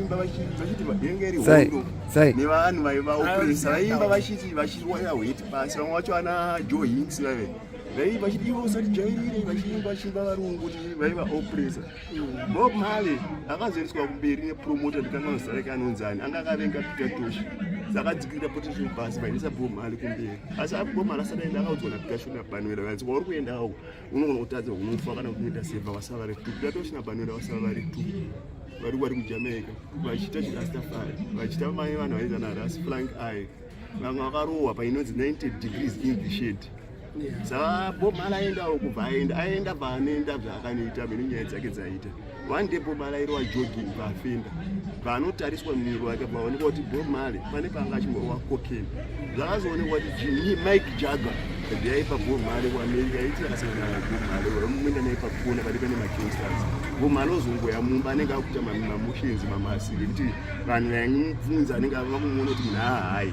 Vachiimba vachiti yenge iri hondo nevanhu vaivaopresa, vaimba vachiti vachiwaya hweti pasi. Vamwe vacho ana Joe Hinks vaive vaiimba vachiti ivo usatijairire, vachiimba vachiimba varungu kuti vaivaopresa. Bob Marley akazoendeswa kumberi nepromoter, ndikanganwa zita rake anonzani, anga akavenga Peter Tosh, saka adzikirira protection pasi, vaendesa Bob Marley kumberi. Asi Bob Marley asati aenda akaudzwa naPeter Tosh naBanwela, vanzi kwauri kuendawo unogona kutadza, unofa kana kunoita seva. Vasava vari two, Peter Tosh naBanwela vasava vari two, vari kuJamaica vachiita chirastafari, vachiita mai vanhu vaiita naRas Frank I, vamwe vakarohwa painonzi 90 Degrees in the Shade. Saka Bob Marley aendawo, kubva aenda aenda paanoenda zvaakanoita mene nyaya dzake dzaita. One day Bob Marley airova jogging, paafenda, paanotariswa muviri wake, paonekwa kuti Bob Marley pane paanga achimborowa cocaine. Zvakazoonekwa kuti Jimmy Mike Jagger ndeyaipa Bob Marley kuAmerica, aiti akasangana naBob Marley, vamuenda naye pakona pari pane magangsters. Bob Marley ozongoya mumba, anenge akuita mamotions mamasiri ekuti vanhu vaimubvunza, anenge ava kumuona kuti munhu ahai.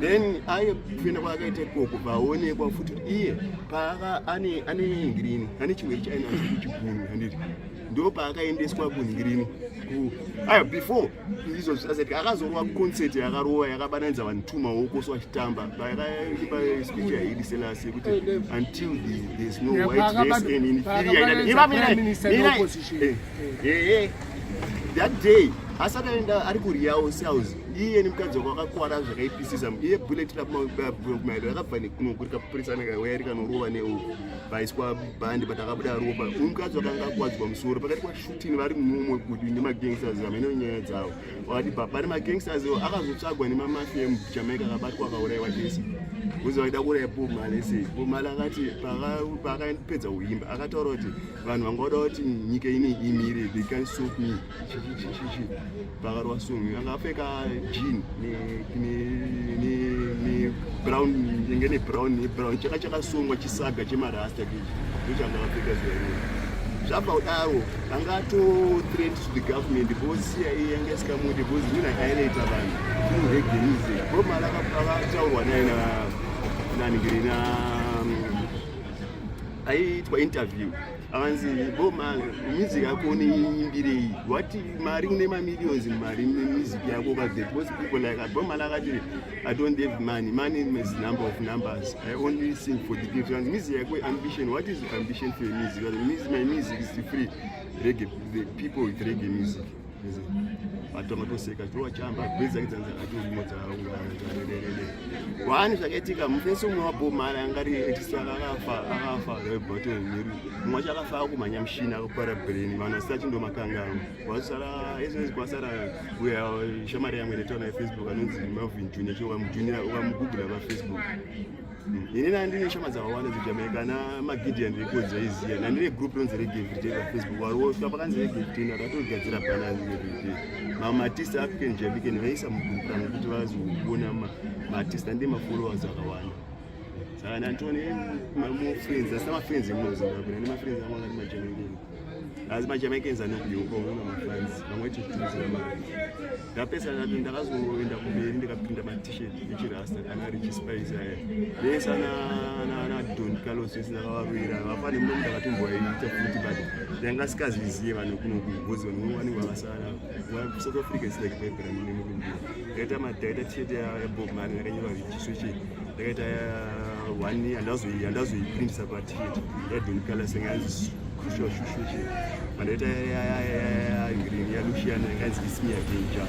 Then aye kuenda kwaakaita ikoko, paonekwa futi kuti iye paaka ane ngirini, ane chirwere chainacho kuchiguru, handiti? Ndo paakaendeswa kungirini. Ayo before izvo zvisasaitika, akazorova concert yakarova yakabatanidza vanhu two maoko so achitamba, paakaimba speech yaHaile Selassie yekuti until there's no white race and inferior. That day asati aenda ari kuRiao Sales, iye nemukadzi wake wakakwara zvakaipisisa. Iye bullet mairo rakabva nekunoku, rikapurisa nekauya rikanorova neuku, vaiswa bhandi, but akabuda ropa. Uyu mukadzi wakanga akuwadzwa musoro pakati kwashooting vari mumwe kuti nemagangsters amene nyaya dzavo wakati pane magangsters akazotsvagwa nemamafia emuJamaica, akabatwa, akaurayiwa ese kuzi vaida kuuraya Bob Marley. Sei Bob Marley akati paakapedza kuimba akataura kuti vanhu vanga vada kuti nyika ine imire, they can stop me, chichichichichi. Pakarova song anga apfeka jean nebrown, inge nebrown nebrown chaka chakasongwa chisaga chemarasta kechi, ndochanga akapfeka zuva iroro. Zvabva kudaro anga ato threat to the government because CIA yanga isikamude because munhu akaeleta vanhu through reggae music. Bob Marley akataurwa naye naningiri na aiitwa interview, akanzi, "Bob Marley, music yako unoiimbirei? What mari une mamillions mari music yako ukabve?" Because people like Bob Marley akati, "I don't have money. Money is number of numbers. I only sing for the people." And music yako ambition, what is your ambition for your music? Music, my music is to free reggae, the people with reggae music. Vanhu vangatoseka chitowachamba bhedzi dzake dzanzi akati dzaungana wani. Zvakaitika mufesi umwe waBob Marley angari artist akafa akafa nyeru. Mumwe wacho akafa akumhanya mushina, akapara brain, vanhu vasati achindomakangano wasara ezvezi kwasara uya shamari yangu inotaura nefacebook anonzi Melvin Junior. Cho ukamujunior ukamugoogle pafacebook. Inini handine shama dzakawanda dzeJamaica namagideon Records aiziya nandine group rinonzi Reggae Everyday pafacebook. Waroswa pakanzi Reggae Everyday, ndakatogadzira banner everyday. Maartist African Jamaican vaisa mugroup rangu kuti vazoona maartist ande mafollowers akawanda. Saka ndanditone mafriends, asina mafriends emuno Zimbabwe, nane mafriends angu akati maJamaican, asi maJamaicans anokuyoka unoona mafans vamwe vachitumidzira mari. Ndapesa ndati ndakazoenda kumberi, ndikaprinda matshirt echirasta ana Richie Spice aya vese ana Don Carlos vese ndakavarwira vafane muno. Ndakatomboaita futi, but ndanga sikaziziye vanhu kunoku because vanhu vanenge vakasara. South Africa is like vibrant nemurumbira. Ndakaita ndakaita tshirt yaBob Marley yakanyorwa Richie Switch, ndakaita one handazoiprintisa patshirt yaDon Carlos yanganzi Crucial Shushuche, pandaita green yaLucian yakanzi It's Me Again Jah,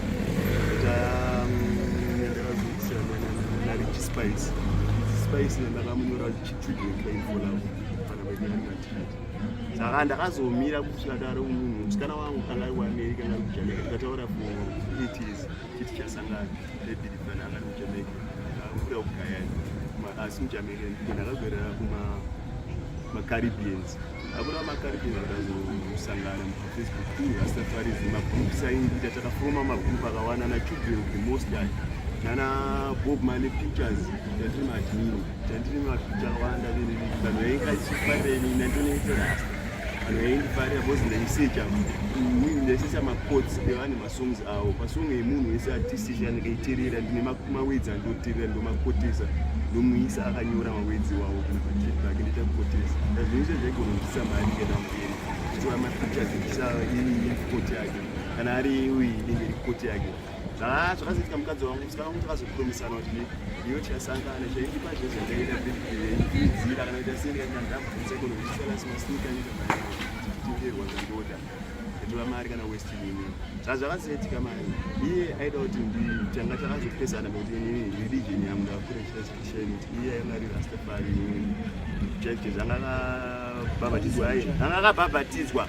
ndaita ndakazoisa naRichi Spice. Spice ndakamunyora Children Crying for Love pana maiti. Saka ndakazomira kusvika daro munhu musikana wangu anga ari kuAmerica, anga ari kuJamaica, tikataura for 8 years chiti chasangana nebhirifana. Anga ari kuJamaica, akubuda kuGuyana asi muJamaica ndakagara kuma maCaribbeans, akuda maCaribbeans, akazosangana pafacebook through Rastafarism magroups aindiita. Takafoma magroup akawanda nachildren of the Most High nana Bob Marley Pictures, tandiri maadmin, tandiri mapicha akawanda. Vanhu vaingachifarira ini nandinoita rasta, vanhu vaindifarira because ndaisecha, ndaisecha maquotes evanhu, masongs avo, pasong yemunhu wese artist ndikaiteerera ndine mawords andinoteerera, ndomakotesa, ndomuisa akanyora mawords wawo kana patshirt pake, ndoita kukotesa. Zvinhu izvo zvaigona kundisa mari kuenda mberi, chitora mapictures ndichisa quote yake. Kana ari uyu, inenge iri koti yake. Zvakazoitika, mukadzi wangu, musikana wangu, takazopromisana kuti iyo tichasangana. Chaindipa zvezvo ndakaita birthday, kana kuita sei, ndikati ndabvunza kuno kuti Silas masneaker anoita zvandoda, ndatora mari kana Western Union. Saka zvakazoitika, mari iye aida kuti tanga takazopesana nekuti inini religion yangu ndakakura Christianity, iye ainga ari Rastafari church, anga akabhabhatidzwa, anga akabhabhatidzwa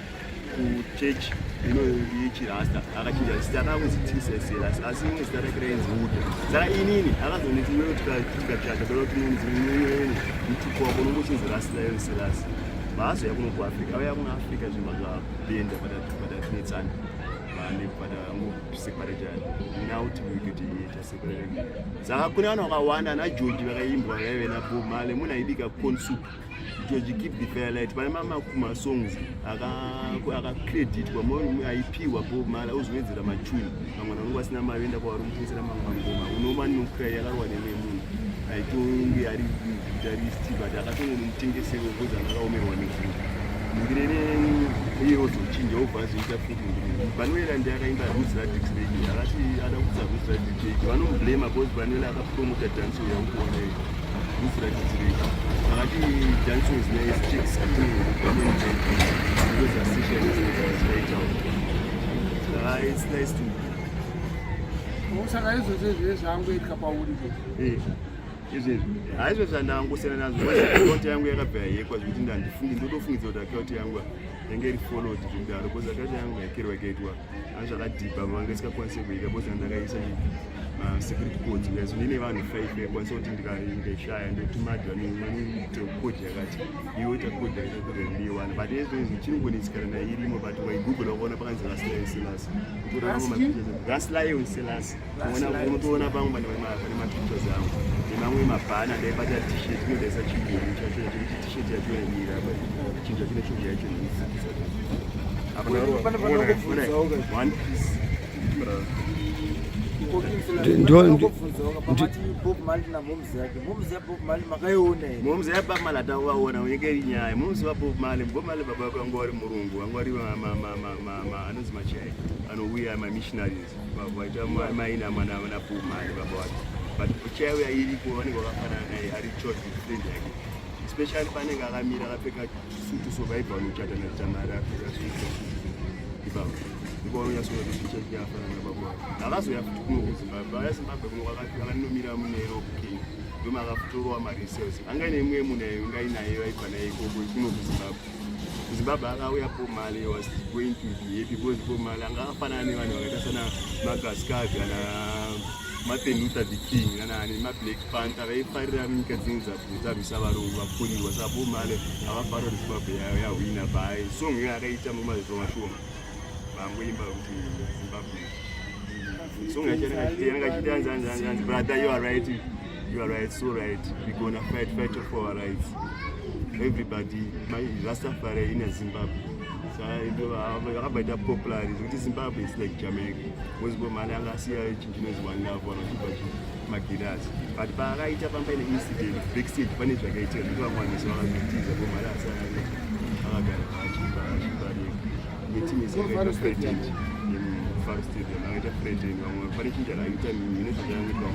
kuchechi ino yechirasta, akachinja zita, akakunzi T Selassie, asi imwe zita rake rainzi Uda. Saka inini akazonditi, iwewe tikachata toda kuti unonzi mutupo wako unongochinzi Ras Lion Selassie. Vaazoya kuno kuAfrica, auya kuno Africa, zvinhu zvapenda patatinetsana vane patangoseparata now kuti taseparate. Saka kune vanhu vakawanda ana George vakaimbwa vaive naBob Marley, munhu aibika corn soup, George Keep the Firelight. Pane masongs akacreditwa aipiwa Bob Marley, ozowedzera machuni. Vamwe vanhu vanonge vasina mari, voenda kwavari mutengesera mamwe mangoma. Unoma Nokra yakarwa nemwe munhu aitonge ari guitarist, but akatongomutengesero because anga akaomerwa nezvinhu. Ngirene iye ozochinja, obva azoita futi Banwela, ndiye akaimba Roots Radix Reggae. Akati ada kuisa Roots Radix Reggae, vanomublame because Banwela akapromota dancehall yakuona iyo Roots Radix Reggae. Akati dancehall is nice, check skin because association is right out. Saka it's nice to Saka izvozvo izvo zvangoitika pauri ke? Izvezvi haizvo zvandangosiyana nazvo. Akaunti yangu yakabva yahackwa zvekuti ndandifungi, ndotofungidzira kuti akaunti yangu yange iri followed zvekudaro, because akaunti yangu hackerwa ikaitwa ani zvakadhibha, vanga isikakwanisi kuika because ndakaisa security codes guys. Ndine vanhu five vaikwanisa kuti ndikaishaya ndotumadhi vanoita code yakati, iwe ita code yakati kuti ndiiwana. But izvezvi chinongonetsikana nayo, irimo, but waigoogle wakaona pakanzi Ras Lion Selassie, Ras Lion Selassie, unotoona pamwe pane mapictures angu nemamwe mabhana. Ndaibata T-shirt inodaisa chiguru chacho chekuti T-shirt yacho ira chinhu chacho nechinhu yacho. Pane panongobvunzawo ka. One piece. Pamati Bob Marley namomzi yake, momzi yaBob Marley makaiona here? Momzi yaBob Marley atauvaona, unenge iri nyaya. Momzi waBob Marley, Bob Marley baba vake vanga vari murungu, vanga vari anonzi machai anouya, mamissionaries vaita maina mwana naBob Marley baba vake. But chaiuya iriko, vanenge vakafanana naye, ari childhood friend yake, especially panenge akamira akapfeka sutu, so vaibva vanochata naTamari apfeka sutu ipapo, ndipo vanonyatsoona kuti picha chakafanana nababa vake. Akazoya futi kuno kuZimbabwe, auya Zimbabwe kuno akanomira muNairobi, Kenya, ndoma akafutorwa maresearch. Anga ine imwe munhu ainga inaye, vaibva naye ikoko kuno kuZimbabwe. KuZimbabwe akauya, Bob Marley was going to be happy because Bob Marley anga akafanana nevanhu vakaita sana Marcus Garvey, ana Martin Luther the King, nana nemaBlack Panther vaifarira nyika dzinenge dzarwisa varungu vakurirwa. Saka Bob Marley akafarira kuti Zimbabwe yahwina by song iyo akaita mumazuva mashoma, vangoimba kuti Zimbabwe. Song yacho yanenge achiti anzi anzi anzi anzi, "Brother, you are right, you are right, so right. We gonna fight, fight for our rights, everybody, my Rastafari in Zimbabwe." Yakabva ita popular zvekuti Zimbabwe is like Jamaica because Bob Marley anga asiya chinhu chinonzi one love, vanhu vachibva magirazi. But paakaita pamba ine incident backstage, pane zvakaitika zvekuti vamwe vanhu vese vakazotiza. Bob Marley asara akagara achiimba, achiimba neteam yese yakaita president yeMufaro Stadium, akaita president. Vamwe pane chinhu chakaita mine zvakaitwa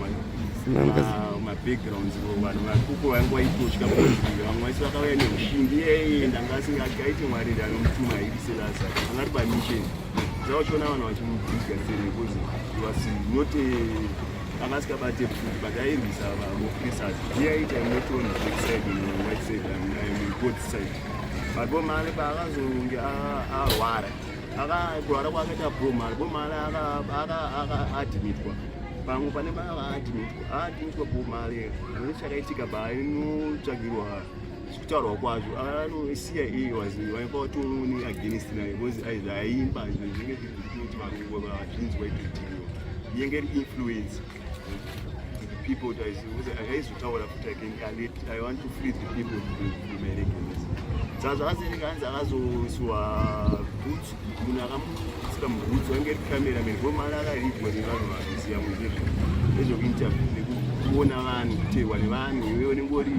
mabackgrounds, vanhu vakuko vanga vaitotya, vamwe vese vakauya neushingi. Iyeye ndanga asingatyi, aiti Mwari ndianomutuma, airi Selassie, anga ari pamission. Saka uchiona vanhu vachimubhiga sere because he was not anga asikabate pfuti, but airwisa vaofficers. Iye aiti, "I'm not on the black side, on the white side, I'm on God's side." But Bob Marley paakazonge arwara, kurwara kwaakaita Bob Marley, Bob Marley akaadmitwa pamwe pane paakaadmitwa, aadmitwa Bob Marley, mune chakaitika paainotsvagirwa kutaurwa kwazvo, CIA was vainga vatoni against naye because aimba zvinhu zvinenge zviri kuti varungu vazvinzwa itotiriwa yenge iri influence to the people. Aizotaura futi again, "I want to free the people from my reggae." Saka zvakazoitika, hanzi akazoisiwa boots, munhu akamutsira muboots wange iri cameraman. Bob Marley akarigwa nevanhu vanoziva muzvezvo nezvekuinterview nekuona vanhu, kuteerwa nevanhu. Iwe unenge uri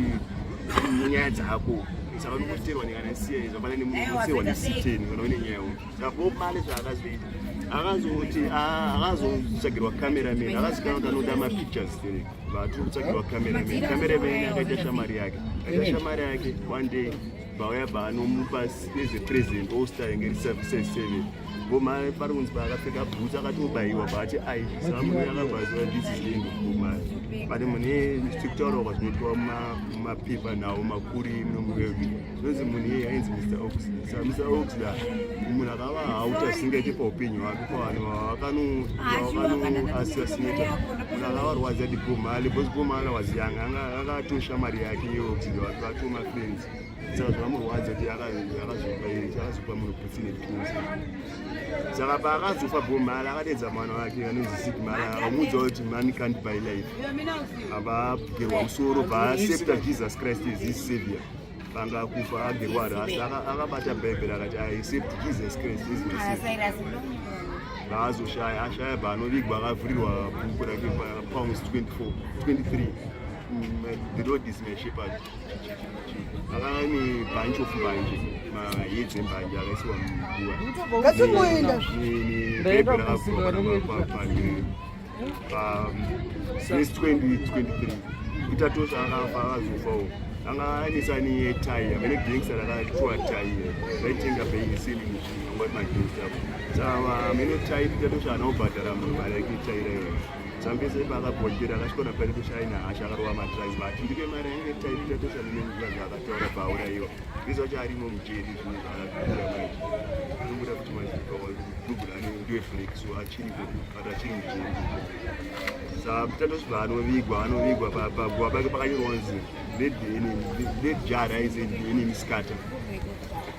nyaya dzako, saka unongoteerwa nekana siya, zvakafanana nemunhu unoteerwa nesiteni kana une nyaya hombe. Saka Bob Marley zvaakazoita, Akazoti akazotsvagirwa cameraman, akazikanwa kuti anoda mapictures there, vatiri kutsvagirwa cameraman. Cameraman akaita shamari yake, akaita shamari yake. One day vauya, vaanomupa as a president all star yange iri size 7. Bob Marley pari kunzi paakapfeka boots akatobayiwa, paati ai saka munhu akabvaziva this is the end of Bob Marley. But mune tikutaura zvinoitwa mumapepa nhau makuru muno, zvinonzi munhu iyeye ainzi Mr Oxley. Saka Mr Oxley munhu akava hauta zvisingaite paupenyu hwake, pavanhu vavakanoassassinata, munhu akavarwadza ndi Bob Marley, because Bob Marley was young, akatosha mari yake yeOxley, vatoma friends. Saka zvamurwadza kuti akazopa munhu bhutsi nepinzi. Saka paakazofa Bob Marley, akadedza mwana wake anonzi Ziggy Marley, akamuudza kuti money can't buy life. Abagerwa musoro, baaccepta Jesus Christ as his savior. Panga akufa agerwa rasta, akabata Bhaibheri akati, "I accept Jesus Christ as my savior." Vaazoshaya, ashaya, baanovigwa, akavhurirwa bhuku rake paPsalms 24 23, "The Lord is my shepherd." Akane bunch of mbanje, maheads embanje akaisiwa muguva. Ngatimboenda. Nebhaibheri rakavhurwa verse 2023. Peter Tosh akafa, akazofawo anga anesani yetai amene gangster rakatiwa tai raitenga beiseli angwati magangster. Saka amene tai Peter Tosh haana kubhadhara munhu mari yake tai raiyo. Sambese paakabhokera akasvika naPeter Tosh aina hasha, akarova madrugs, but ndipe mari yange tai. Peter Tosh amene akataura pauraiwa izvo acho arimo mujeri, zvinhu zvaakakura manje anobuda kuti manje Google ane ndiwe flex, so achiripo but achiri mujeri. Saka Peter Tosh anovigwa, anovigwa paguva pake pakanyorwa kunzi "Let the enemy, let Jah rise and the enemy scatter."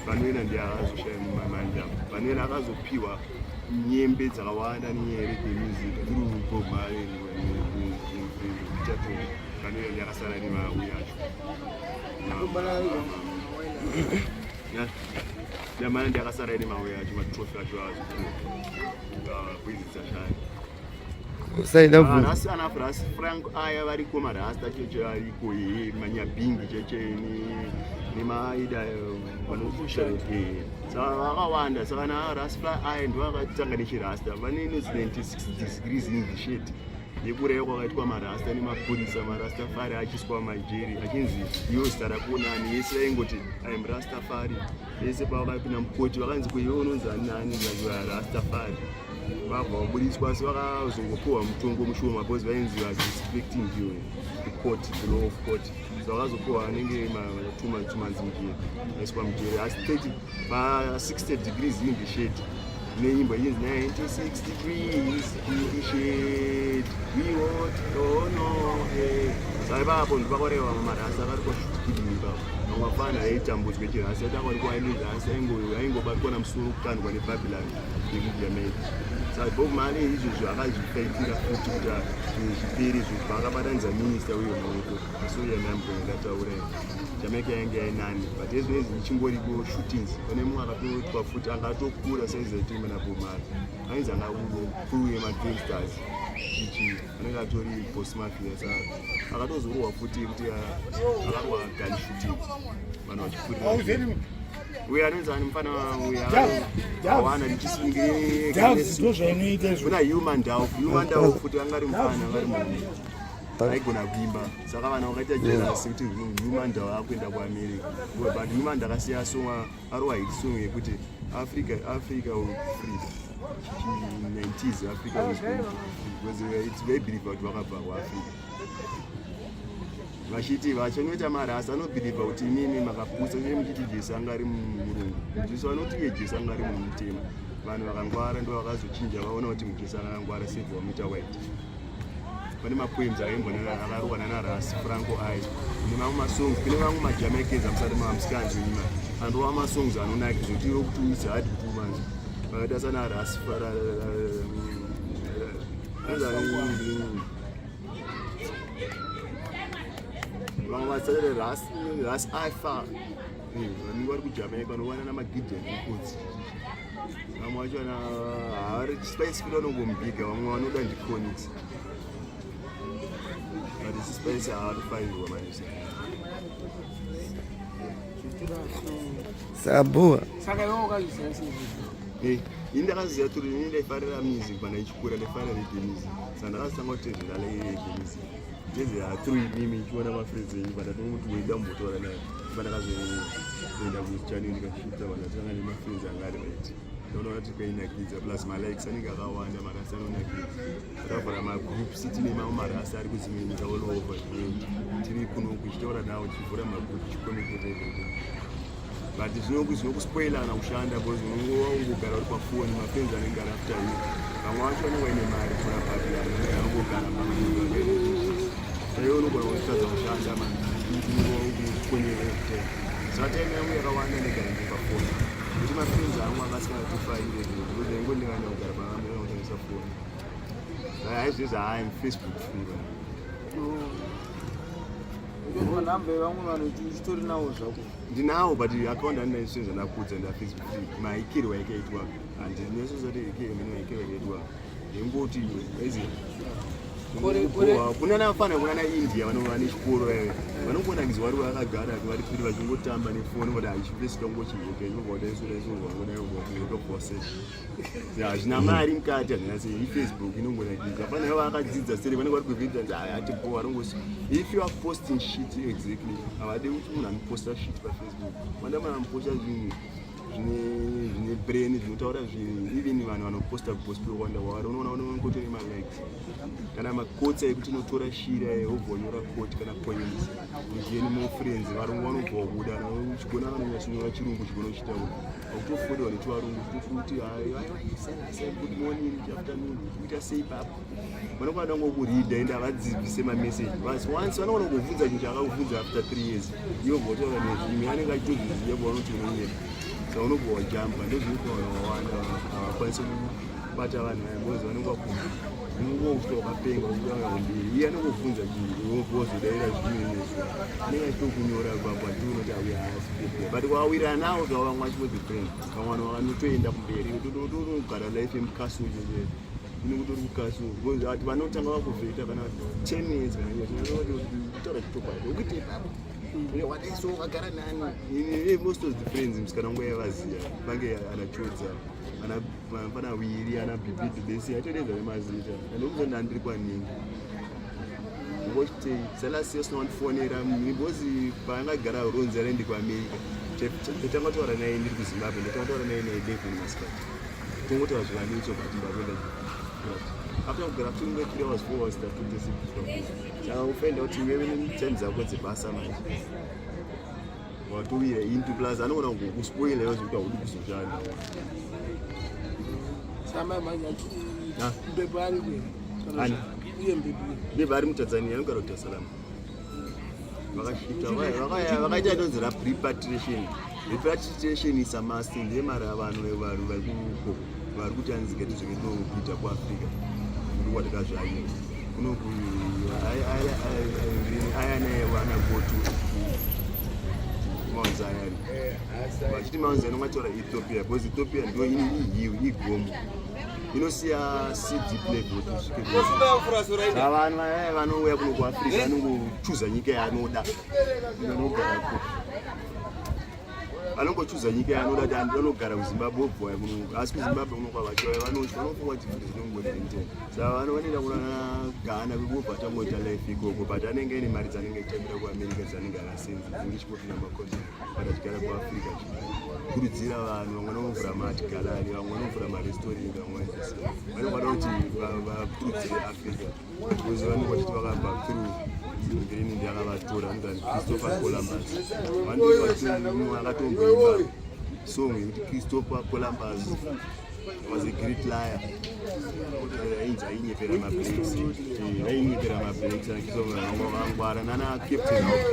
Vanoenda ndiye akazoshaya mumamandi apo, vanoenda akazopiwa nyembe dzakawanda nenyaya yereggae music through Bob Marley, Peter Tosh. Vanoenda ndiye akasara nemauyi acho nyamana, ndiye akasara nemauyi acho, matrophy acho azopiwa bwizi dzashaya. Usaida bvunza. Rasi ana Ras Frank aya variko, marasta cheche ariko, ye manyabhingi cheche nemaida vanofusha, saka vakawanda. Saka na Ras Frank aya ndo akatanga nechirasta, vane inonzi 96 Degrees in the Shade yekureva kwakaitwa marasta nemapurisa, marastafari achiswa majeri achinzi iwo zita rakonani yese vaingoti "I'm Rastafari." Vese pavakapinda mukoti vakanzi kuiwe unonzi ani nani, Rastafari. Vabva vabudiswa, asi vakazongopiwa mutongo mushoma because vainzi vadisrespecting the court, the law of court. So vakazopiwa anenge 2 months, 2 months mujeri, vaiswa mujeri. Asi 30 pa60 Degrees in the Shade neimbo inzi 96 degrees in the shade, we want, oh no, hey. Saka ipapo ndipakarewa marasa akari kwashutikidini ipapo, vamwe vafana aitambudzwa chirasa takarikwa airasa aingobatwa namusoro kukandwa neBabylon yekuJamaica. Saka Bob Marley izvozvo akazvifaitira futi kuti zvipere izvozvo, paakabatanidza minista uyo maoko asoyamambo ndataura Jamaica yange yainani. But ezvinezvi ichingoriko shootings. Pane mumwe akatoitwa futi anga atokura saizaitema naBob Marley, ainzi anga crew yemagangsters chichi anenge atori boss mafia. Saka akatozorohwa futi kuti akarwa gun shooting, vanhu vachipfurira. Uyo anonzi ani mufana uyo awana Ndozvainoita izvo. Kuna Human Dow, Human Dow futi anga ari mufana, anga ari munhu aigona kuimba. Saka vana vakaita jealous kuti Human Dow akuenda kuAmerica, but Human Dow akasiya song, arova hit song yekuti "Africa, Africa will free." 90s Africa was going to be free because vaibhilivha kuti vakabva kuAfrica, vachiti vachanoita marasa anobhilivha kuti imimi makapusa uye muchiti Jesu anga ari murungu. Jesu anoti iye Jesu anga ari munhu mutema. Vanhu vakangwara ndo vakazochinja, vaona kuti muJesu akangwara sebva vamuita white. Pane mapoems akaimbwa akarohwa nana Ras Franco ai nemamwe masongs. Kune vamwe maJamaicans amusati mamusikanzi nyima anorova masongs anonakidza kuti iwe kuti uise hadi kuti umanzi vakaita sana Ras. Vamwe vasere Ras Ifa vanenge vari kuJamaica, vanowana namaGideon Records. Vamwe vacho havari Spice Feel vanongomubhiga, vamwe vanoda ndiChronixx, but Spice haatofarirwa manje. Saka bhuwa. Saka iwe wakazviziva sei? Eh, ini ndakaziva turi ini ndaifarira music pana ichikura, ndaifarira reggae music, saka ndakazotanga kutevera reggae music, tezera through imimi, ichiona mafriends enyu, but atongomuti weida kumbotaura naye. Pandakazoenda kuchannel, ndikashuta, vandatanga nemafriends anga ari right. Ndaona kuti kwainakidza, plus malikes anenge akawanda, marasi anonakidza. Takavhura magroups, tine mamwe marasi ari kudzimwe nyika all over the world, tiri kuno kuchitaura nawo, tichivhura magroup, tichiconnected everything. But zvinokuspoilana kushanda because unongova ungogara uri pafoni, mafriends anenge ari after you. Vamwe vacho vanenge vaine mari kuna papi, anenge angogara pamaiwe, unogona kutadza kushanda man, unongova everytime. Saka time yangu yakawanda ndegara ndiri pafoni, nekuti mafriends angu angasikangatifarire because ndaingondinganda kugara pamwe kutambisa foni. Saka haizvezvi I'm Facebook free, man. Manhamba evamwe vanhu uchitori nawo zvako? Ndinawo, but account handina zvinhu zvandakudza ndafacebook free. Maikirwa yakaitwa handinesozoti mene maikirwa yakaitwa ndengoti aizi Kuna nafana kuna naIndia vanova nechikoro vaive vanongonakidzwa vari vakagara vari piri vachingotamba nefoni, but hachipesika kungochiheka inobva. Hazvina mari mukati, hazvina sei. IFacebook inongonakidza. Pane vakadzidza seri vanenge vari kuvidza ati bo vanongosi if you are posting shit, exactly, havadi kuti munhu anoposta shit paFacebook. Vanoda munhu anoposta zvinhu zvine brain, zvinotaura zvinhu. Even vanhu vanoposta gospel wanda wari unoona unongotori malikes kana makotsi ekuti unotora shira wobva wanyora quote kana poems, ugain more friends. Varungu vanobva wabuda uchigona, vanonyatsonyora chirungu chigona uchitaura, autofodewa nechivarungu chitofuti good morning, afternoon, kuita sei papo. Vanokwana ngokureada ende havadzibvise mameseji basi. Once vanogona kuvhunza chinhu chaakakuvhunza after 3 years, iwe bva wataura nezvimwe, anenge achitozviziva pavanoti unonyeka. Saka unobva wajamba. Ndozvinoita vanhu vawanda havakwanisi kubata vanhu vaya because vanenge vakumba unongokuti wakapenga uchitaura kumberi, iye anongobvunza chinhu, wobva wazodaira zvimwe nezvo anenge achitokunyora papo, achiona kuti auya haasi. But wawirana nawo zvavo, vamwe vachingoti friend, vamwe vanhu vanotoenda kumberi, totogara life yemucastle chete. Inenge utori kucastle because ati vanotanga vakuvheta kana 10 years kana kutaura chitokwadi ukuite ipapo wadaiso wakagara nani. Most of the friends musikana wangu yavaziya vange anachodza pana wiri ana bhibhidhi atodedza nemazita andokuza ndandiri kwaningi ngochitei salasi usina wandifonera because paangagara ronzi araende kuAmerica, ndatanga taura naye ndiri kuZimbabwe, ndatanga taura naye na11 masikati, tongotaura zvivanetso, but ndakuenda after kugara futi kunge 3 hours, 4 hours tatotesipitwa. Saka ufaenda kuti wewe time dzako dzebasa manje watowira into, plus anogona kuspoila iwe zvekuti haudi kuzoshanda. Samai manje. Ah. Mbebho ari kwe? Ani? Iye mbebho. Beba ari muTanzania, anogara kuDar es Salaam. Vakasvika vakaita inonzi repatriation. Repatriation is a must. Ndemari yavanhu vanhu vari kuko vari kuti anzi ngatidzoke tinokuita kuAfrica, ndokwatakazvanyira kunoku ayana vana go to Mount Zion, vachiti Mount Zion ungataura Ethiopia because Ethiopia ndo ini ihill, igomo inosiya cd level kuti usvike. Vanhu vaya vanouya kuno kuAfrica vanongochuza nyika yaanoda, anogara ko vanongochuza nyika yaanoda kuti anogara kuZimbabwe, obva waya kuno. Asi kuZimbabwe kuno kwavachiwaya vanofunga kuti zvinhu zvinongorente, saka vanoenda kuna Ghana kwekubva tangoita life ikoko, but anenge aine mari dzanenge achitambira kuAmerica dzanenge akasenza, dzinenge chipopinda makonti, but achigara kuAfrica achikurudzira vanhu. Vamwe vanovhura maart gallery, vamwe vanovhura marestaurant, vamwe vanenge vada kuti vakurudzire Africa because vanenge vachiti vakabva through green yakavatora, anonzi Christopher Columbus. Vanhu akatomboimba song yekuti Christopher Columbus was a great liar, ainzi ainyepera mablacks, ainyepera mablacks. Vangwara nana Captain Hawke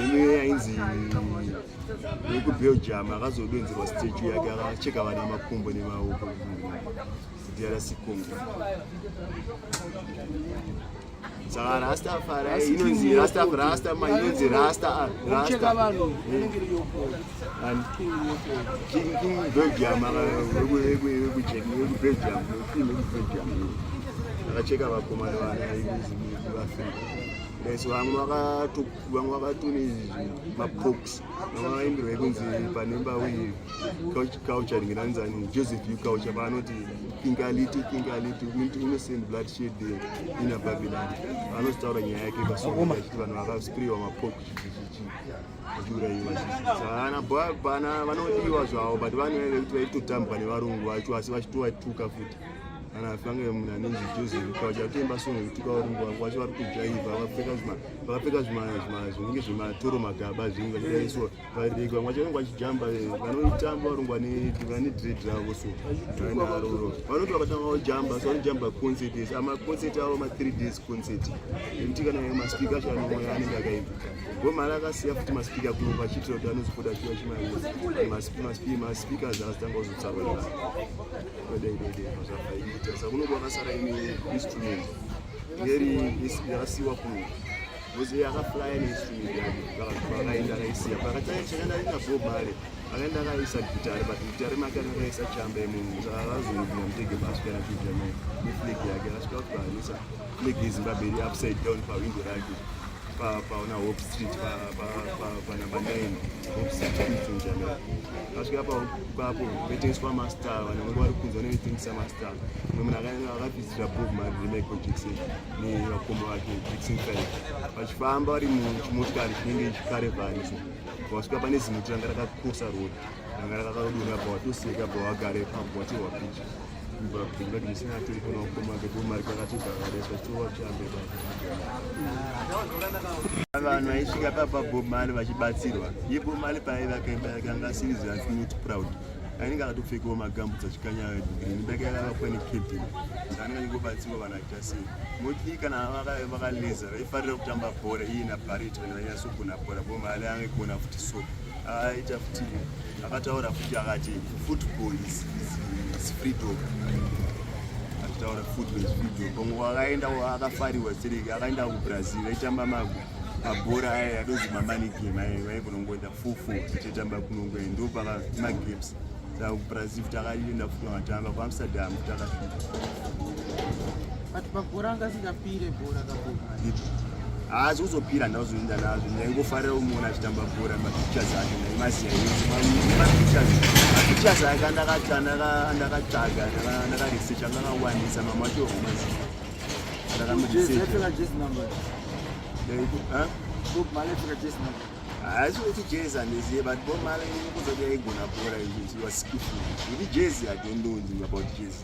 nemwe ainzi wekuBelgium akazodonzerwa statue yake, akacheka vana makumbo nemaoko, DRC Congo. Saka Rastafari inonzi rasta rasta ma inonzi rasta. Kucheka Rasta vanhu inenge iri yopo. And King yopo. King Belgium, wekuBelgium, king wekuBelgium akacheka vakomana vana veAfrica. Daiso vamwe vamwe vakatone mapox, vamwe vaimbirwa yekunzi panemba uye culture ringe Joseph U culture paanoti think a little, think a little into innocent bloodshed there in a Babylon. Anozotaura nyaya yake pasong achiti vanhu vakasprayiwa mapox chichichi vachiurayiwa. Saka bana vanodiwa zvavo, but vanhu vaive kuti vaitotambwa nevarungu vacho, asi vachitovatuka futi. Kana fange munhu anonzi Joseph Culture atoimba song yekutuka varungu vangu vacho vari kujaivha, vakapfeka zvinenge zvematoro, magaba, zvinhu vachidaiso vareki. Vamwe vacho vanenge vachijamba, vanoitamba varungu vane dread ravo, so vanaro vanoti vakatanga kujamba, so vanojamba concert yese, amaconcert avo ma3 days concert, ekuti kana maspeaker acho anouya anenge akaimba. Gomari akasiya futi maspeaker kuno achiitira kuti anozopota achiva chimairi maspeakers akazotanga kuzotsarwa zvavaita. Saka kuno kwakasara ine instrument iri yakasiyiwa kuno because iye akaflya neinstrument yake, akaenda akaisiya. Chakaenda ina Bob Marley, akaenda akaisa gitare, but gitare make anga akaisa chamba yemunhu. Saka akazonopinda mutege pasvika nakuita neflag yake, akasvika kuti paanisa flag yeZimbabwe iri upside down pawindo rake paona Hope Street, panumber 9 Hope Street, Kingston, Jamaica. Asvika papo vaitengeswa mastar, vanhu vanenge vari kunze vanoitengesa mastar. Mumwe munhu akaenda akavhizitira Bob Marley, Michael Jackson nevakoma vake Jackson 5, vachifamba vari muchimotikari chinenge chikaravani. So vasvika pane zimuti ranga rakacrossa road, ranga rakakadonha, bva watoseka, bva wagara ipapo, watorwa picha. Jackson atori kuna vakoma vake Bob Marley, kakatobva akadaiswa chitorwa chambe. Vanhu vaisvika papa Bob Marley vachibatsirwa. Iye Bob Marley paaivaka imba yake anga asiri not proud, anenge akatopfekawo magambutsi achikanya green. Imba yake yakavakwa necabin, saka anenge achingobatsirwa vanhu achiita sei. Motli kana vakaleza vaifarira kutamba bhora, iye naBarrett, vanhu vainyatsogona bhora. Bob Marley angagona futi, so aita futi, akataura futi akati football is freedom, achitaura football is freedom. Pamwe wakaenda akafariwa sereki, akaenda kuBrazil, aitamba mabhora aya adonzi mamoney game aya, vaigona kungoenda 4-4 tichitamba kunongoenda ndo paka magames. Saka kuBrazil futi akaenda futi akatamba, kuAmsterdam futi akasvika. But pabhora anga asingapire bhora kaBob. Haasi kuzopira, ndakuzoenda nazvo. Ndaingofarira kumuona achitamba bhora, mapictures acho ndaimaziva mapictures. Mapictures ake andakatsvaga, ndakaresearch, anga akawandisa, mamwe acho haumaziva. Aipfeka jezi number? Bob Marley aipfeka jezi number? Haasi kuti jezi handizive, but Bob Marley kuzoti aigona bhora, he was skillful. Kuti jezi, I don't know about jezi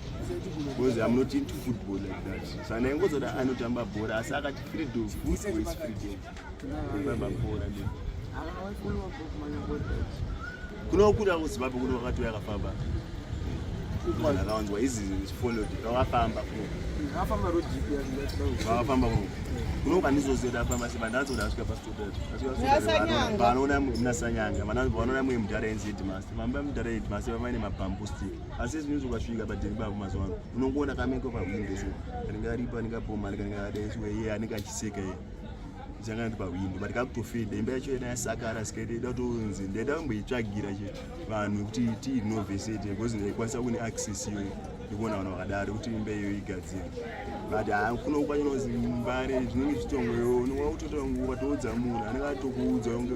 because I'm not into football like that. Saka ndaingozoti anotamba bhora, asi akati freedom, football is freedom, tamba bhora nde kunokuda kuZimbabwe kuno wakati yakafamba, ndakawanzwa izi followed, vakafamba kuno. Akafamba road trip. Vakafamba kuno kuno kandizoziva afamba sei, bandanzoda asvika Nasanyanga. panoona munasanyanga, vanoona mumwe mudhara ainzi headmaster, vamba mudhara headmaster vamaine mabamboo stick. Asi zvinezvi ukasvika padheni pavo mazuva ano unongoona kameko pahwindo, so kanenge aripo, anenge abhomani, kanenge akadaiswa, iye anenge achiseka iye changa ndi pahwindo, but kakutofeda. Imba yacho yena yasakara, sikaita ida kutonzi ndaida kumboitsvagira che vanhu kuti tiinovhesete, because ndaikwanisa kune access iyoyo ndikuona vanhu vakadaro kuti imba iyoyo igadzire. But ha, kuno kwachinozi Mbare zvinenge zvitongoyo, unonga kutotora nguva toudza munhu anenge atokuudza unge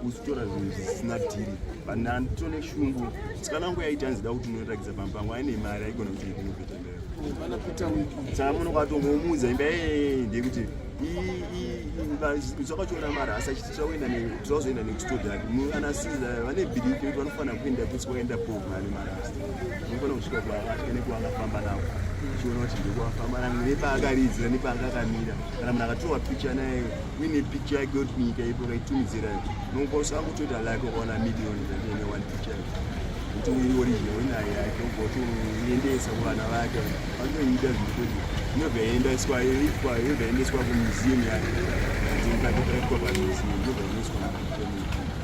uchitora zvinhu zvisina dhiri. But ndanditone shungu, sikana wangu yaiti anzida kuti unoratidza pamba pangu, aine mari aigona kuti irenovheta imba yayo. Pana Peter Wiki. Saka munhu kwatongomuudza imba iyeye ndeyekuti zvakachiona marasa achiti tirakuzoenda nekuStodart. Anasiza vane belief yekuti vanofanira kuenda kwese kwakaenda Bob Marley, marasa unofanira kusvika kwaakasvika nekwaakafamba nako, uchiona kuti ndekwafamba nako nepaakaridzira nepaakakamira. Kana munhu akatorwa picha naye uine picha yake kuti kunyika ipo ukaitumidzira, unokwanisa kutoita like ukaona million ine one picture yake, kuti iri original uinayo yake, ubva utoendesa kuvana vake vanotoida zvekuti inobva yaendeswa, yobva yaendeswa kumuseum yake, dzikaitwa pamuseum, yobva yaendeswa.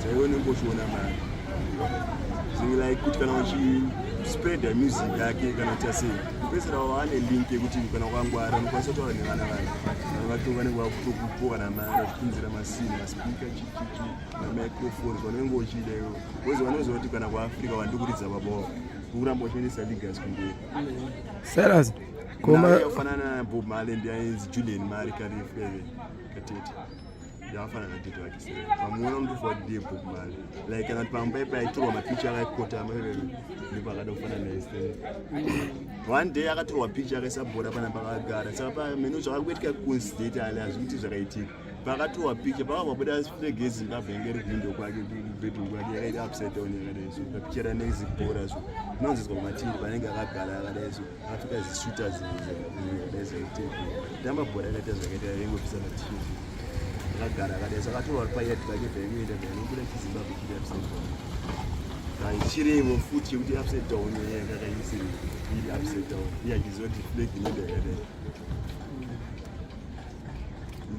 Saka iwe unenge uchiona mari like kuti kana uchispreada music yake kana kuita sei, kupedzisira wane link yekuti kana ukangwara unokwanisa kutaura nevana vake, vana vake vanenge vakutokupo kana mari vachikunzira masini, maspeaker, chichichi, mamicrophones vanenge uchida iwo, because vanoziva kuti kana kuAfrica vandikuridza baba wavo, ukuramba uchiendesa legacy kumberi. Silas. Koma- Kufanana naBob Marley ndiainzi Julian Mari karefu eve katete. Yakafanana natete wake sere. Pamuona unotofa kuti ndiye Bob Marley. Like kana kuti pamba ipa aitorwa mapicha akaikotama eve ndipo akada kufanana naye sere. One day akatorwa picha akaisa bhora pana pakagara. Saka pameno zvakakuitika coincidentally hazvikuti zvakaitika. Pakatorwa picha pakabva buda flag yeZimbabwe yange iri window kwake bedroom kwake yakaita upside down yakadai so. Papicha ranezi bhora so. Inonziswa kumatiri panenge akagara akadai so. Akapfeka zisuta zvakadai zvaiteko. Tamba bhora yakaita zvakaita yaingopisa matiri. Akagara akadai so akatorwa payard pake paingoenda painobuda chiZimbabwe chiri upside down. Chirimo futi yekuti upside down yanga yakaisiri iri upside down. Iye achiziva kuti flag inoenda yakadai.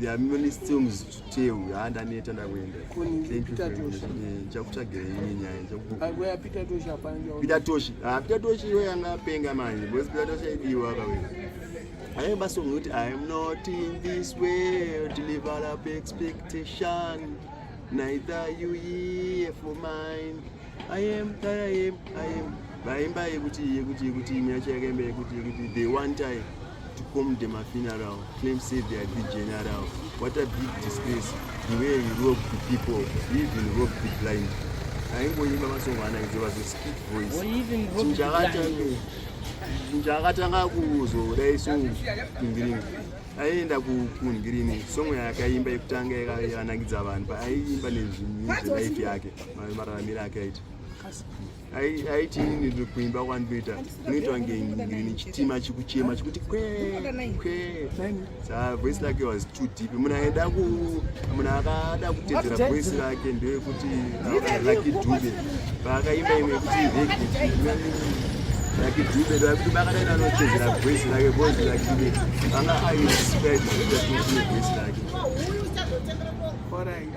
There are many stories to tell. Handaneta ndakuenda. Kuni Thank you Peter very much. Tosh. Ndichakutsvagira imwe nyaya. Akuya Peter Tosh hapana chaona. Peter Tosh. Ah, Peter Tosh iwe yanga apenga manje. Because Peter Tosh aidiwa kawe. Aimba song yekuti I'm not in this world to live out of expectation. Neither you here for mine. I am that I am, I am. Vaimba yekuti imwe yacho yakaimba yekuti they want time to come to my funeral. Claim say they are the general. What a big disgrace. The way he robbed the people, he even robbed the blind. Aingoimba masongo anaidzo vazo speak voice. Chinhu chakatanga kuzodai so kungirini aienda kungirini song yaakaimba yekutanga yakanakidza vanhu paaiimba nezvelife yake mararamiro ake aita aiti inini kuimba kwandinoita kunoitwa ngengirini chitima chikuchema chikuti kwe kwe. Saka voice rake was too deep. Munhu aida ku munhu akada kutedzera voice rake ndeyekuti Lucky Dube paakaimba imwe yekuti reggae. Lucky Dube, Lucky Dube akadaina anotedzera voice rake because Lucky Dube anga ainspired nevoice rake. Alright.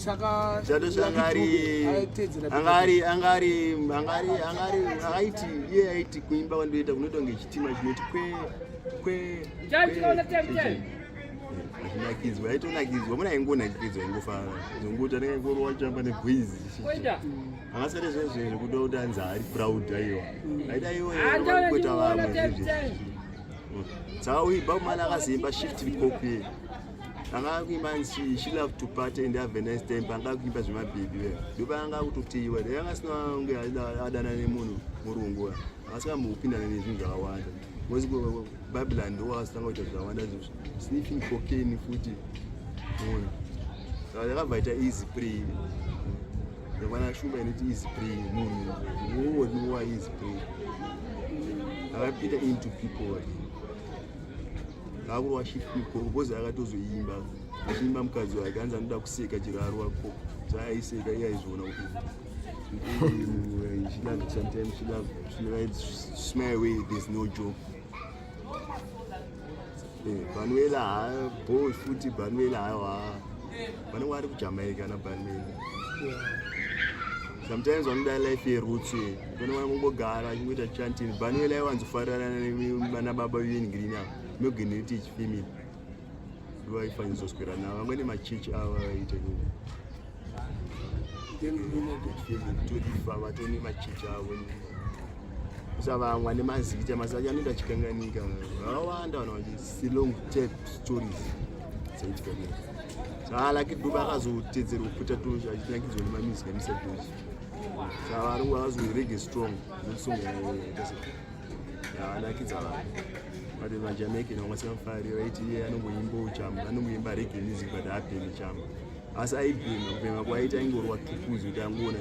Saka Chatoshi angari aitedzera Peter angari angari angari angari akaiti iye aiti kuimba kwandoita kunoitwa kunge chitima chinoti kwe kwe. Achinakidzwa aitonakidzwa muna aingonakidzwa aingofara zonguti anenge aingorowa chamba nebwizi angasati zvezve zvekuda kuti anzi ari proud. Aiwa, aida iwo kuita vamwe zvezve. Saka uyu Bob Marley akazoimba shift coke anga kuimba she love to party and have a nice time. Panga kuimba zvemabhebhi we ndopaanga kutoteyiwa dai anga asina kunge adana nemunhu murungu akasingambopindana nezvinhu zvakawanda because Babylon ndo akasitanga kuita zvakawanda sniffing cocaine futi. Ona saka yakabva ita easy prey. Yakwana shumba inoti easy prey munhu uwodiwa easy prey akapinda into people akakurwa shift because akatozoimba achiimba mukadzi wake anzi anoda kuseka chero arwako zvaaiseka iye aizviona kuti she love sometimes she love she writes smile way there's no joke. Banuela ha bo futi Banuela hawa vanenge vari kuJamaica naBanuela. Sometimes vanoda life yeroots vane vangogara achingoita chanting. Banuela aiwanzofarirana nababa veNgreen ava Morgan Heritage Family ndo vaifanizoswera navo vamwe nemachechi avo vaiita torifa vatone machechi avo kusavamwa nemazita mazita anoita chikanganika vakawanda vanhu vachi long tape stories dzaitika dera. Saka Lucky Dube akazotedzerwa kuPeter Tosh achinakidzwa nemamusic aMr Tosh. Saka varungu vakazoreggae strong ndosong yavanakidza vanhu but maJamaican vamwe vasingamufariri vaiti iye anongoimba chamba anongoimba reggae music but haabhemi chamba asi aibhema kubhema kwaita aingorwa tukuzi kuti angoona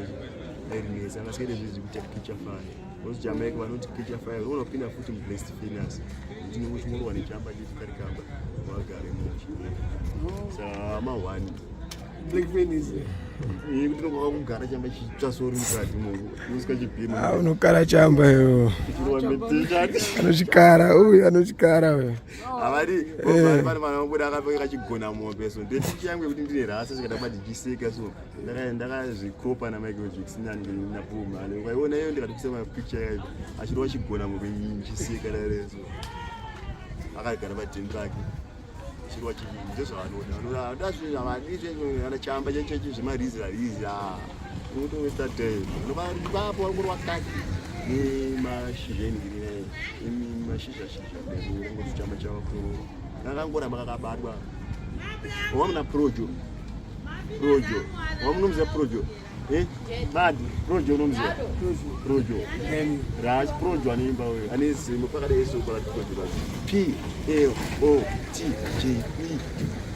airinesa angasikaite zvezvi kuti catch fire because Jamaica vanoti catch fire unopinda futi mublast furnace kuti uchingorwa nechamba chiti karikamba wagare muchi saka ma1 Black Furnace. Kuti unokwa kugara chamba chitsva sori mukati usika chibhema. Ah, unokara chamba iwo. Chirwa metechati. Anochikara uyu anochikara uyu. Havadi pane vana vabuda akapfeka kachigona mombe so ndepicha yangu yekuti ndine rasa zvikada ndichiseka so ndakazvikopa naMichael Jackson naBob Marley ukaiona iyo ndikatokisa mapicture yayo achirova chigona mombe ndichiseka dare so akagara padheni rake chirwa ndezvavanoda vanoda zvinhu havadi ana chamba chechechi zvemarizi rarizi unotowesta time vapo vangorwa kaki. Nemashizha enhirira mashizha shizha ngoti chamba chavakurova kakangoramba kakabatwa. Wamuna projo projo wamunomuziva projo eh mad projo unomuziva projo rachi projo anoimba uyo ane zimo pakadai soko rati projo rachi p l o t j e.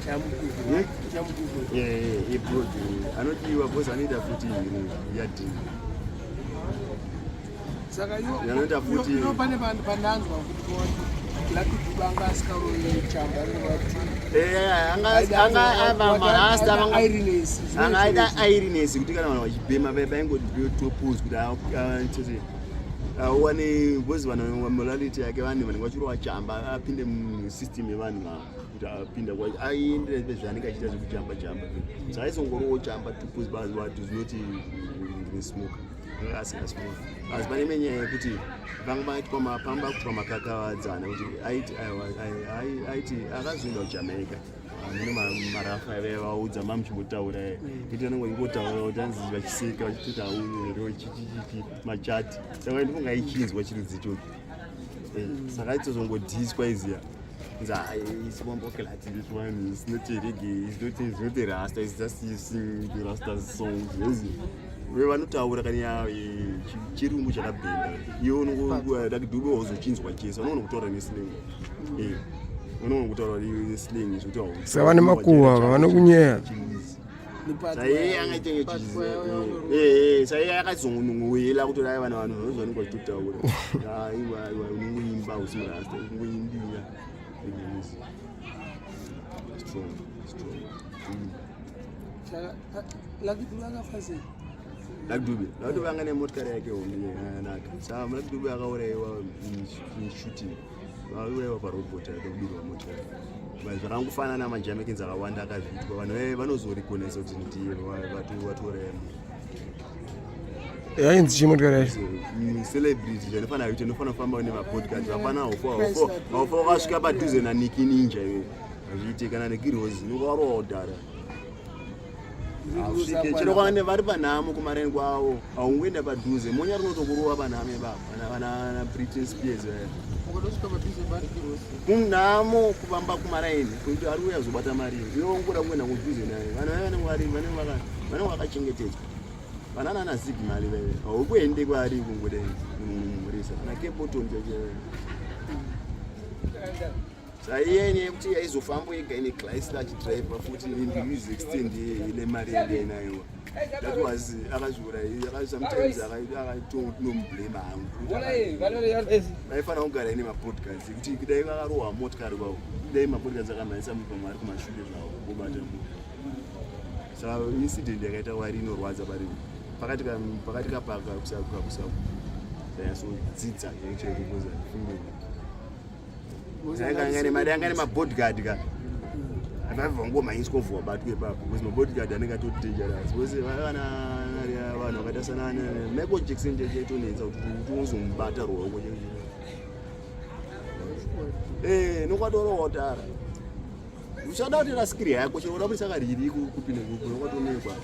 Chamukugu. Chamukugu. Eh, eh, projo anodiwa because anoita futi yadini. Saka Yanoita futi- iwo pane pandanzwa kuti kuti Lucky Dube anga asikaroyi chamba rinoti Iriness. Anga aida iriness kuti kana vanhu vachibhema vai vaingoti topos kuti tete awane because vanhu morality yake vanhu vanenge vachirova chamba apinde musystem yevanhu ava kuti apinda aendere zvaanenge achiita zvekuchamba chamba so aizongorowo chamba topos but does not ndine smoke anga asingasmoke. Asi pane imwe nyaya yekuti panga paitwa pamba kuitwa makakavadzana kuti aiti aiwa, aiti akazoenda kuJamaica mune marafa aiva vaudza mamuchimbotaura kuti anenge vachingotaura kuti anzi vachiseka vachitoti auyo chichichichi machati saka ndifunga aichinzwa chirudzi ichocho. Saka aitozongodhiswa iziya nzi it's bomboclaat, this one is not a reggae, it's not a rasta, it's just you sing the rasta songs ezi ve vanotaura kana ya chirungu chakabhenda iwe unongodube wazochinzwa chese unogona kutaura neslang, unogona kutaura neslang zvekuti Saka vane makuhwa vanokunyeya. Saiye angaitenge saiye akazongoyela kuti dai vana vanhu vanozvanenge vachitotaura aiwa aiwa unongoimba usi murasta unongoimbira music strong strong. Saka Lucky Dube akafa sei? Lucky Dube, Lucky Dube anga nemotikari yake hombe yakanaka. Saka Lucky Dube akaurayiwa shooting, akaurayiwa parobot akabirwa motikari. Zvakangofanana maJamaicans akawanda akazviitwa vanhu vaive vanozorekonesa kuti ndiye vatouraya munhu. Yainzi chii motikari yacho? Celebrity zvanofanira kuita inofanira kufamba nemabodyguards. Hapana haufa wakasvika padhuze naNicki Ninja iwe hazviite kana nekirozi nokarowa kudhara hausvike chero kwane vari panhamo kumareni kwavo haungoenda padhuze monya rinotokurova panhamo ipapa vana Britney Spears vaya. Ukatosvika padhuze parikirosi. Kunhamo kuvamba kumaraini kuti ari uya zobata mari iwe ungoda kungoenda kudhuze naye vanhu vaya vanenge vari vanenge vakachengetedzwa vana nana Ziggy Marley vaya haukuende kwaari kungoda murisa kana kepoton chacho saiye yekuti aizofamba ega ine Chrysler achidriver futi in extend ile mari yanga inayo. That was akazviura sometimes akatonomublame hangu kuti vaifanira kugara ine mabodyguards kuti dai vakarohwa motikari kwavo dai mabodyguards akamhanyisa munhu pamwe ari kumashure zvavo vobata munhu. Saka incident yakaita wari inorwadza pari pakati kapaka kusanyatsodzidza chaiko anga nemabodyguard ka avabva ngomhanyiswa vhuwa batwe ipapo because mabodyguard anenge atori dangerous because vana vanhu vakaita sana Michael Jackson chaitonetsa kuti uzomubata ruoko nokwatorowa tara uchada kuti raskiri yako chero uda kuti sakariri kupinde kuku nokwatonekwa.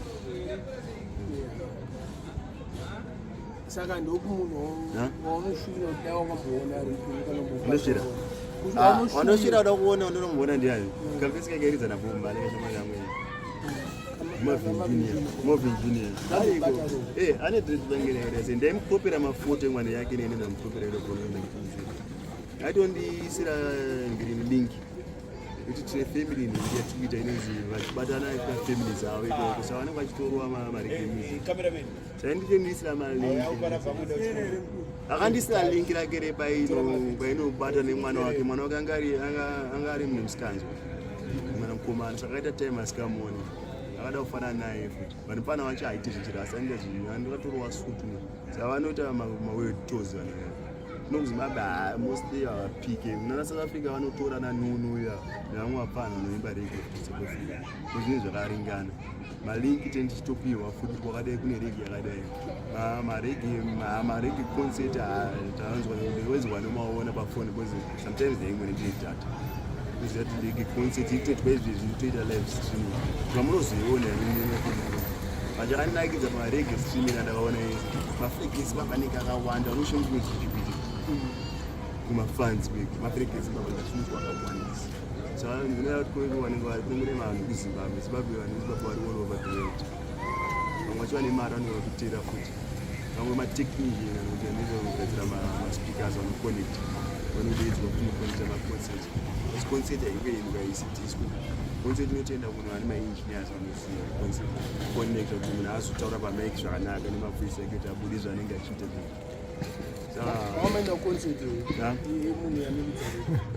Saka ndokumunhu Ha? waunoshuvira kuti dai wakamboona aripo kana Unosvira? Wandosvira uda kuona ndonomuona ndiani kafesi kake nabhomba anenge shamwari yangu iyi. Marvin Junior, Marvin Junior ariko ane dread bangere here se ndaimukopera mafoto emwana yake nene ndamukopera iro kono aitondiisira green link kuti tine family nhingi yatikuita inonzi vachibatana family dzavo ikoko saka vanenge vachitorwa mareggae music sainditondisira malink akandisira link rake repaino painobata nemwana wake mwana wake anga ari mune musikanzwa mwana mukomana saka akaita time asikamuoni akada kufanana naye futi vanhu pana vacho haiti zvichirasa anoita zvinhu sutu saka vanoita maworld tours vanhu ava kuno kuZimbabwe mostly havapike munana South Africa vanotora nanunuya nevamwe vapfana vanoimba reggae futi South Africa zvinhu zvakaringana malinki teni tichitopiwa futi kwakadai kune reggae yakadai mareggae mareggae concert tanzwa wezwa nomaona pafoni because sometimes ndaingone ndine data kuziva kuti reggae concert itoitwa izvezvi itoita live streaming zvamunozoiona. Vachakandinakidza pamarege streaming andakaona ese mafrequency baba anenge akawanda, unoshonga zvichikuitika kumafans mafrequency baba ndachinzwa akawandisa. Saka ndinoda kuti kunenge vanenge vari kunenge vanhu kuZimbabwe, Zimbabwe, vanhu veZimbabwe vari all over the world. Vamwe vacho vane mari, vanouya kutera futi. Vamwe matechnician anokuti anenge kugadzira maspeakers, vanoconnect, vanodaidzwa kuti unoconnecta maconcert. Asi concert haingoendwa isi disco. Concert inotoenda kuno vane maengineers vanoziva concert connecta, kuti munhu azotaura pamic zvakanaka nemavoice ake, kuti abude zvaanenge achiita. Saka Wamaenda kuconcert Ha? yemunhu yanoridza?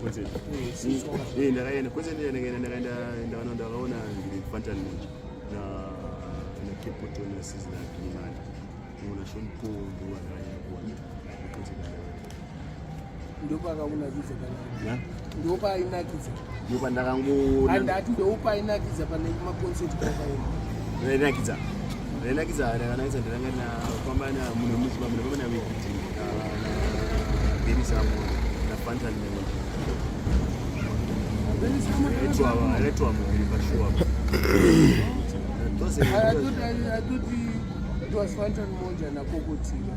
Concert? Sisi. Eh, ndakaenda concert. Ndakaenda, ndakaenda, ndakaona, ndakaona ndiri Fantan Mojah na Capleton na Sizzla Kilimani na Sean Paul, ndo vandakanyanya kuona concert ndakaenda. Ndopakakunakidza kana? Ya? Ndopainakidza? Ndopandakangoona. Andati ndopainakidza pane maconcert kwakaenda? Rainakidza, rainakidza, rakanakidza. Ndiranga nafamba na munhu muZimbabwe, ndafamba na Winky D na Beres Hammond na Fantan Mojah. Raitwa muviri pashow. I thought it was Fantan Mojah naKokotira.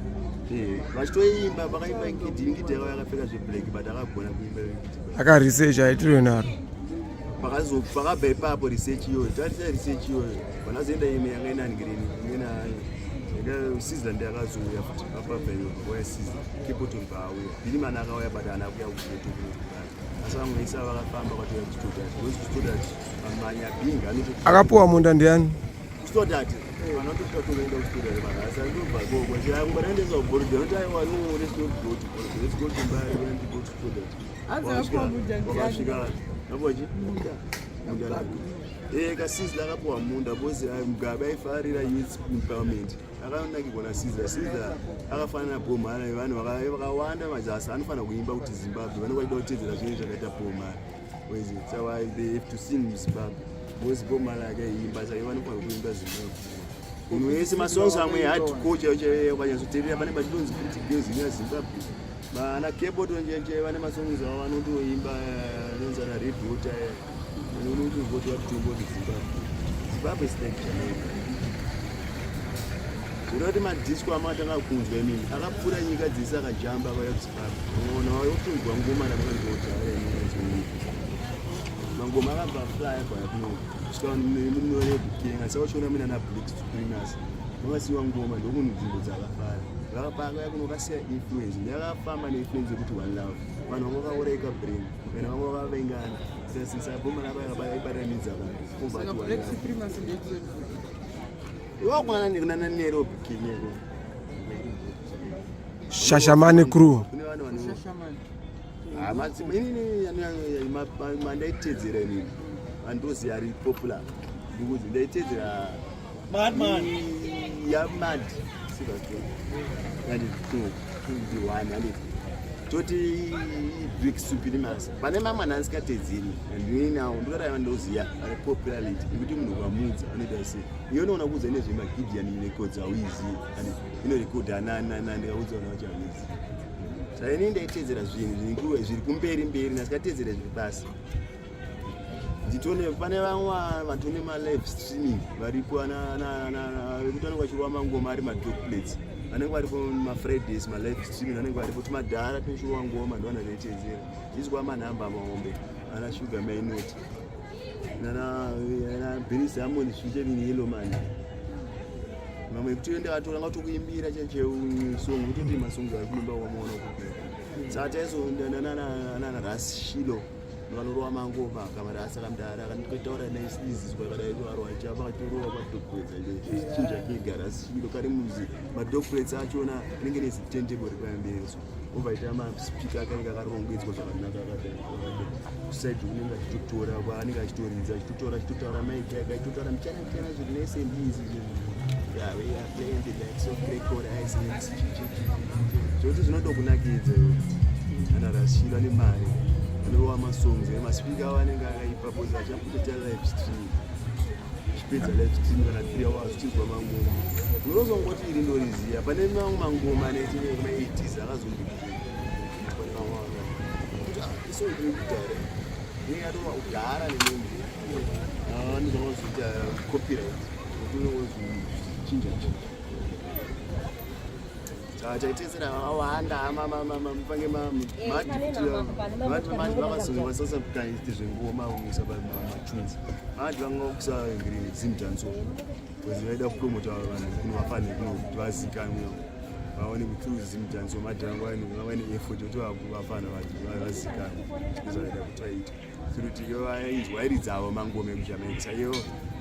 Vachitoimba, vakaimba Winky D. Winky D akauya akapfeka zveblack, but akagona kuimba Winky D. Akaresearch aitirwe naro. Pakabva ipapo research iyoyo, tarisa research iyoyo, vanazoenda imwe yanga inangirini, imwe Sizzla akazouya futi. Apabva iyo pakauya Sizzla, Capleton paauya, Bilimani akauya, but haana kuya kucheto. Asi vamwe vese vakafamba vakatouya kuStodart, because kuStodart manyabhinga anoto Akapuwa munda ndiani? Kustodart vanotosvika toenda kuStodart marasa ndobva ikoko chirangwa kuBorrowdale, noti aiwa, no, let's not go to Borrowdale, let's go to Mbare. We want to go to Stodart. Hanzi akapuwa munda ndiani? Wakasvika apochi munda, munda kaSizzla akapuwa munda because Mugabe aifarira youth empowerment, akanakirwa naSizzla. Sizzla akafanana naBob Marley. Vanhu vakawanda mazasi anofanira kuimba kuti Zimbabwe, vanenge vachida kutedzera zvinhu zvakaita Bob Marley. Wezi so they have to sing Zimbabwe because Bob Marley akaimba, saka vanofanira kuimba Zimbabwe. Munhu wese masongs amwe hardcore chaiyo chaiyo, ukanyatsoteerera pane pachitonzi "Pretty Girls in Zimbabwe". Vana Capleton chaiyo vane masongs avo vanotoimba anonzi ana Red Water, unotozoti vakutomba kuti Zimbabwe. Zimbabwe is like Jamaica. Zvoreva kuti madisco amakatanga kunzwa imimi akapfuura nyika dzese, akajamba akauya kuZimbabwe. Unoona wakutonzwa ngoma ramakanzodhara inonzi mangoma akabva fly akauya kuno kusvika munorebukenga. Saka uchiona muna na Black Supremacy vakasiwa ngoma ndokunzvimbo dzakafara vakapaka kuno, vakasiya influence yakafamba neinfluence yekuti one love. Vanhu vanga vakaurayika brain, vanhu vanga vakavengana. Saka bhoma rako yakabatanidza vanhu. Saka Black Supremacy ndeyekuti? Wakwana nana Nairobi, Kenya. Shashamane Crew. Kune vanhu vano Shashamani. Madzima inini mandaitedzera inini andozi ari popular because ndaitedzera yamad the one handiti toti Black Supremacy. Pane mamwe anhu andisingatedzeri andininawo, ndikati ndoziya ari popularity nekuti munhu ukamudza anoita sei. Iyo unoona kuudza nezvemaGideon Records, hauizivi. Inorekodha ananana, ndikaudza vanhu vacho hauizivi. Saka inini ndaitedzera zvinhu zviri kumberi mberi, ndasikatedzera zviri pasi. Nditone pane vamwe vatone malive streaming varipo vekuti vanenge vachirova mangoma ari madog plates, vanenge varipo mafridays malive streaming vanenge varipo. Timadhara tinochirova ngoma ndovana ndaitedzera izwa manhamba mahombe ana Sugar Minot nana Beres Hammond featuring Yellowman. Mamwe ekuti ndakatora ngatokuimbira chaicheu song, kutoti masongs ari kuimba wamaona kupera. Saka taizonana Ras Shilo vanorova mangoma kamarasa kamudara kandikataura naisizizwa kadai arwa chapa katorova madogplates chinja kega. Ras Shilo kari muzi madogplates achona anenge nezitendebo ripamberi, so obva ita maspeaker akanenge akarongedzwa zvakanaka akadai kusaidi unenge achitotora kwaanenge achitoridza, achitotaura, achitotaura mic yake, achitotaura muchana muchana zviri nice and easy. Yeah, we are playing the likes of Gregory Isaacs. Zvekuti zvinotokunakidza iwe. Ana Rashida nemari anorova masongs maspeaker avo anenge akaipa because achakutoita live stream, chipedza live stream kana 3 hours uchinzwa mangoma unozongoti iri ndoriziya. Pane mamwe mangoma aneti ma80s akazondikuitwa nemamwe kuti isong iri kudhara inenge yatova kudhara nemunhu anozongozoita copyright. Chinja chinja. Saka taitesera vakawanda mupange madivakazosasakaite zvengoma kuisa matunes madi vanga kuisa zimdanso bcause vaida kupromota vanhu kuno vafane kuno kuti vazikanwe vaone kuti through zimdanso madi vanga vaine effort yekuti vafana vazikanwe zvaida kuti vaite through kuti iyo vainzwa vairidza avo mangoma ekuJamaica. Saka iyo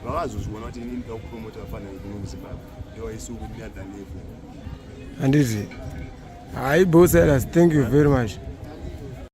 vakazozviona kuti inini ndoda kupromota vafana vekuno muZimbabwe, iyo vaisuku another level. Handiti? Hayi, Bo Silas, thank you very much.